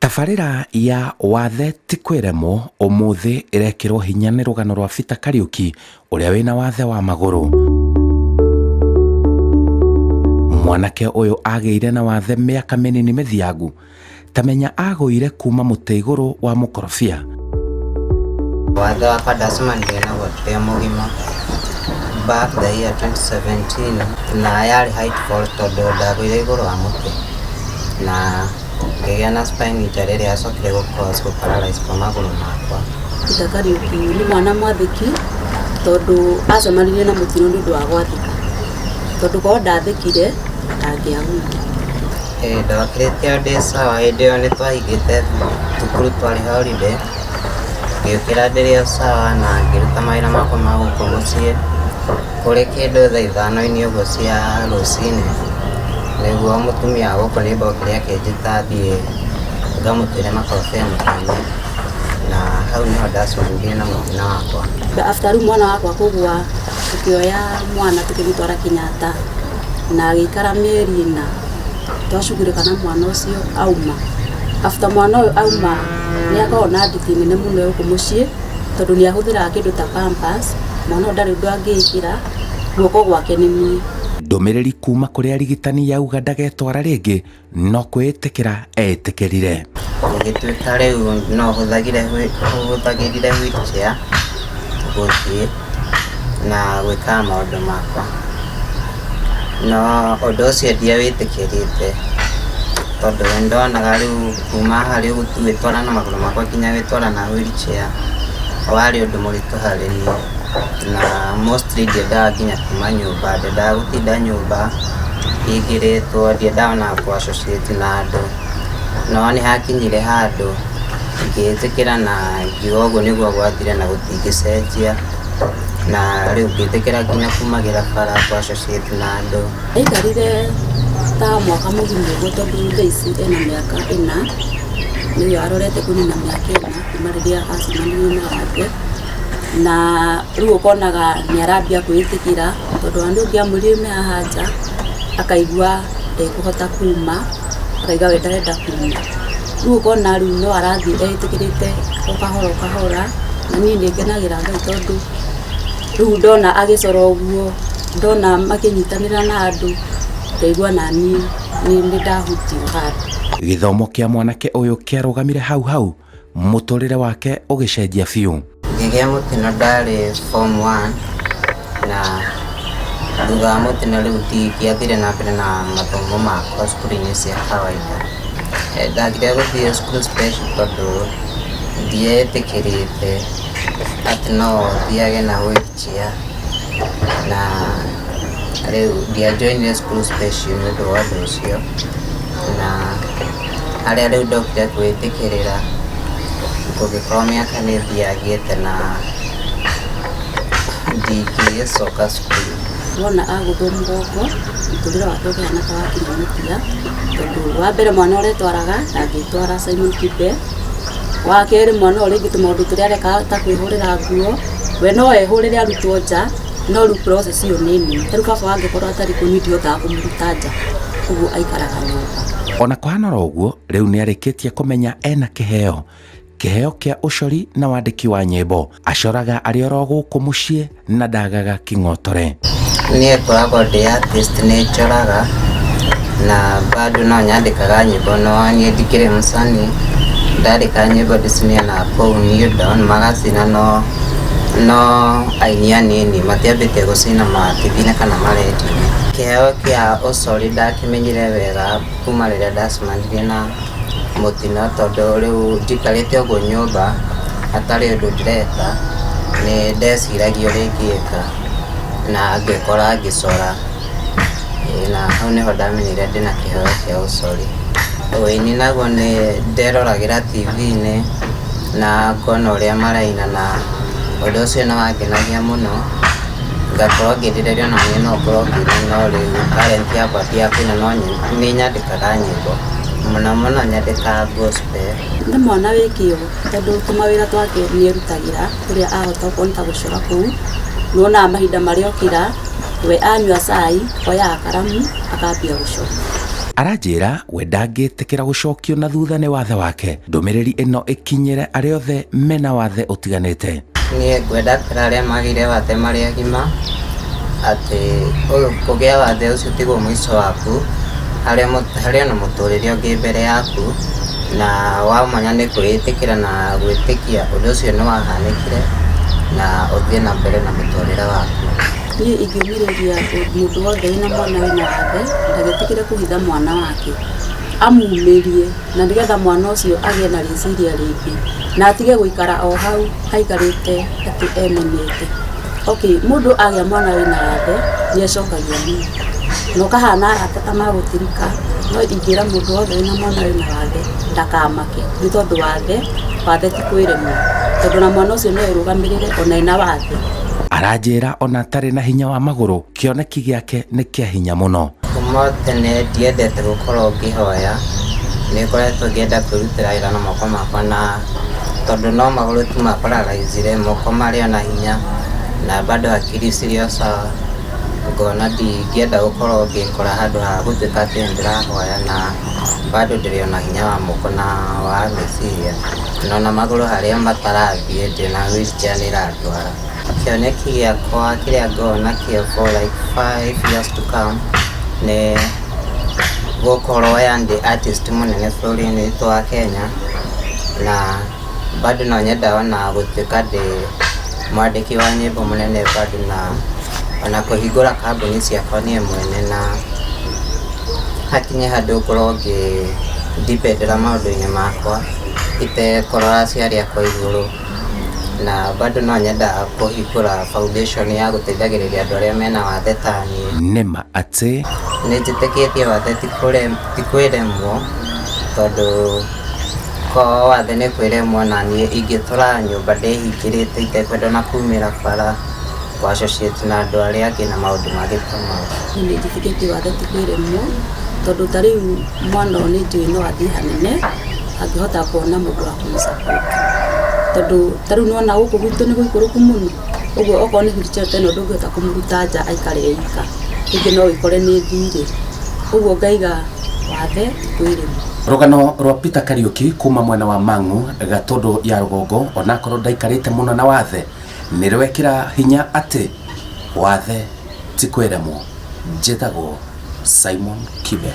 Tabarĩra ya wathe ti kwĩremwo ũmũthĩ ĩrekĩrwo hinya nĩ rũgano rwa Peter Kariuki ũrĩa wĩna wathe wa magũrũ. Mwanake ũyũ agĩire na wathe mĩaka mĩnini mĩthiangu tamenya agũire kuma mũtĩ igũrũ wa mũkorobia. Wathe wakwa ndacemanirie naguo ndĩ mũgima back the year 2017, na yarĩ height fall tondũ ndagũire igũrũ wa mũtĩ na ngĩgĩa na spine injury ĩrĩa yacokire gũ cause gũ paralyze kwa magũrũ makwa. Peter Kariuki nĩ mwana mwathĩki tondũ acemanirie na mũtino nĩ ũndũ wa gwathĩka, tondũ korwo ndathĩkire ndangĩagũire. Ndokĩrĩte o ndĩ sawa. Hĩndĩ ĩyo nĩ twahingĩte thukuru, twarĩ holiday. Ngĩũkĩra ndĩrĩ o sawa na ngĩruta mawĩra makwa ma gũkũ mũciĩ. Kũrĩ kĩndũ thaa 5-inĩ ũguo cia rũcinĩ, nĩguo mũtumia wa gũkũ nĩmba okire akĩnjĩta thiĩ ngamũtuĩre makorobia mũtĩ-inĩ, na hau nĩho ndacemanirie na mũtino wakwa. After rĩu mwana wakwa kũgũa, tũkĩoya mwana tũkĩmũtwara Kenyatta na agĩikara mĩeri 4. Twacugurĩka na mwana ũcio auma. After mwana ũyũ auma, nĩ akoragwo na nditi nene mũno gũkũ mũciĩ tondũ nĩ ahũthĩraga kĩndũ ta pampers. Mwana ũyũ ndarĩ ũndũ angĩĩkĩra, guoko gwake nĩ niĩ. Ndũmĩrĩri kuma kũrĩ arigitani yauga ndagetwara rĩngĩ, no kwĩĩtĩkĩra etĩkĩrire. Gũgĩtuĩka rĩu no hũthagĩrire wheelchair gũthiĩ na gwĩkaga maũndũ makwa, no ũndũ ũcio ndiawĩtĩkĩrĩte tondũ nĩndonaga rĩu kuma harĩ gwĩtwara na magũrũ makwa nginya gwĩtwara na wheelchair warĩ ũndũ mũritũ harĩ niĩ, na mostly ndiendaga nginya kuma nyũmba, ndendaga gũtinda nyũmba hingĩrĩtwo, ndiendaga ona kũ associate na andũ. No nĩ hakinyire handũ ngĩĩtĩkĩra na ngiuga ũguo nĩguo gwathire na gũtingĩcenjia, na rĩu ngĩtĩkĩra nginya kumagĩra bara kũ associate na andũ. Aikarire ta mwaka mũgima ũguo, tondũ thaa ici ena mĩaka 4, nĩyo arorete kũnina mĩaka 4 kuma rĩrĩa acemanirie na wathe. Na rĩu ũkonaga nĩ arambia kwĩĩtĩkĩra, tondũ ona nĩ ũngĩamwĩrire ume haha nja, akaigua ndekũhota kuma, akaiga we ndarenda kuma. Rĩu ũkona rĩu no arathiĩ etĩkĩrĩte o kahora o kahora, na niĩ nĩ ngenagĩra Ngai tondũ rĩu ndona agĩcora ũguo, ndona makĩnyitanĩra na andũ, ngaigua naniĩ nĩ ndahutio handũ. Gĩthomo kĩa mwanake ũyũ kĩarũgamire hau hau, mũtũrĩre wake ũgĩcenjia biũ. Ngĩgĩa mũtino ndarĩ form 1, na thutha wa mũtino rĩu ndingĩathire na mbere na mathomo makwa cukuru-inĩ cia kawaida. Ndagire gũthiĩ cukuru special tondũ ndietĩkĩrĩte atĩ no thiage na wheelchair, na rĩu ndiajoinire cukuru special nĩ ũndũ wa ũndũ ũcio. Na harĩa rĩu ndokire kwĩtĩkĩrĩra, gũgĩkorwo mĩaka nĩ ĩthiangĩte na ndingĩgĩcoka cukuru. Wona agũthwo mũgongo, mũtũrĩre wake ũkĩhana ta wakinya mũthia, tondũ wa mbere mwana ũretwaraga ndangĩtwara Simon Kibe. Wa kerĩ, mwana ũyũ rĩngĩ tũmaũndũ tũrĩa areka ta kwĩhũrĩra nguo, we no ehũrĩre arutwo nja, no rĩu process ĩyo nĩ nene. Ta rĩu baba angĩkorwo atarĩ kũu, niĩ ndihotaga kũmũruta nja, ũguo aikaraga nyũmba. Ona kũhana oro ũguo, rĩu nĩ arĩkĩtie kũmenya ena kĩheo, kĩheo kĩa ũcori na wandĩki wa nyĩmbo. Acoraga arĩ oro gũkũ mũciĩ na ndagaga kĩng'otore. Niĩ ngoragwo ndĩ artist, nĩ njoraga na bado no nyandĩkaga nyĩmbo, no niĩ ndikĩrĩ mũcani. Ndandĩka nyĩmbo ndĩcineanaga kũu New Dawn magacina, no aini anini matiambĩtie gũcina ma TV-inĩ kana marendio-inĩ. Kĩheo kĩa ũcori ndakĩmenyire wega kuma rĩrĩa ndacemanirie na mũtino, tondũ rĩu njikarĩte ũguo nyũmba hatarĩ ũndũ ndĩreka, nĩ ndeciragia ũrĩa ingĩka na ngĩkora ngĩcora. Na hau nĩho ndamenyire ndĩna kĩheo kĩa ũcori. Ũini naguo nĩ nderoragĩra TV-inĩ na ngona ũrĩa maraina, na ũndũ ũcio nĩ wangenagia mũno, ngakorwo ngĩrirĩria ona niĩ no ngorwo ngĩina, no rĩu talent yakwa ti ya kũina, no nĩ nyandĩkaga nyĩmbo, mũno mũno nyandĩkaga gospel. Nĩ mwana wĩ kĩo, tondũ tũmawĩra twake nĩ erutagĩra kũrĩa ahota, okorwo nĩ ta gũcora kũu. Nĩwonaga mahinda marĩa okĩra, we anyua cai, oyaga karamu akambia gũcora. Aranjĩra we ndangĩtĩkĩra gũcokio na thutha nĩ wathe wake. Ndũmĩrĩri ĩno ĩkinyĩre arĩa othe mena wathe ũtiganĩte. Niĩ ngwenda kwĩra arĩa magĩire wathe marĩ agima atĩ kũgĩa wathe ũcio tiguo mũico waku, harĩ ona mũtũrĩre ũngĩ mbere yaku, na wamanya nĩ kwĩĩtĩkĩra na gwĩtĩkia ũndũ ũcio nĩ wahanĩkire na ũthiĩ na mbere na mũtũrĩre waku. Niĩ ingĩũmĩrĩria mũndũ wothe wĩna mwana wĩna wathe ndagetĩkĩre kũhitha mwana wake, amumĩrie na nĩgetha mwana ũcio agĩe na rĩciria rĩngĩ na atige gũikara o hau aikarĩte atĩ emenete. Okay, mũndũ agĩa mwana wĩna wathe nĩ acokagia mũno na ũkahana arata ta magũtirika, no ingĩra mũndũ wothe wĩna mwana wĩna wathe ndakamake nĩ tondũ wathe ti kwĩremwo, tondũ na mwana ũcio no erũgamĩrĩre ona ena wathe. Aranjĩra ona atarĩ na hinya wa magũrũ, kĩoneki gĩake nĩ kĩa hinya mũno. Kuma tene ndiendete gũkorwo ngĩhoya, nĩ ngoretwo ngĩenda kwĩrutĩra wĩra na moko makwa, na tondũ no magũrũ tu mapararaizire, moko marĩ ona hinya na bado hakiri cirĩ o sawa, ngona ndingĩenda gũkorwo ngĩkora handũ ha gũtuĩka atĩ nĩndĩrahoya na bado ndĩrĩ ona hinya wa moko na wa meciria, na ona magũrũ harĩa matarathiĩ ndĩna wheelchair nĩ ĩrandwara. Kĩoneki gĩakwa kĩrĩa ngoragwo nakĩo for like 5 years to come nĩ gũkorwo yani artist mũnene bũrũri-inĩ witũ wa Kenya, na bado no nyenda ona gũtuĩka ndĩ mwandĩki wa nyĩmbo mũnene bado, na ona kũhingũra kambuni ciakwa niĩ mwene, na hakinye handũ ngorwo ngĩ dependera maũndũ-inĩ makwa itekũrora aciari akwa igũrũ, na bado no nyenda kũhingũra foundation ya gũteithagĩrĩria andũ arĩa mena wathe ta niĩ. Nĩma atĩ Nĩ njĩtĩkĩtie wathe ti kwĩremwo, tondũ ko wathe nĩ kwĩremwo, na niĩ ingĩtũra nyũmba ndĩhingĩrĩte itekwenda ona kumĩra bara kũ associate na andũ arĩa angĩ na maũndũ mangĩ ta mau. Niĩ nĩ njĩtĩkĩtie wathe ti kwĩremwo, tondũ ta rĩu mwana ũyũ nĩ njũĩ no athiĩ hanene angĩhota kuona mũndũ wa kũmũ-support, tondũ ta rĩu nĩwona gũkũ gwitũ nĩ gũikũrũku mũno, ũguo okorwo nĩ wheelchair ta ĩno ndũngĩhota kũmũruta nja aikare e ika, rĩngĩ no wĩkore nĩ thirĩ, ũguo ngaiga wathe ti kwĩremwo. Rũgano rwa Peter Kariuki kuma mwena wa Mang'u Gatũndũ ya rũgongo, onakorwo ndaikarĩte mũno na wathe, nĩ rwekĩra hinya atĩ wathe ti kwĩremwo. Njĩtagwo Simon Kibe.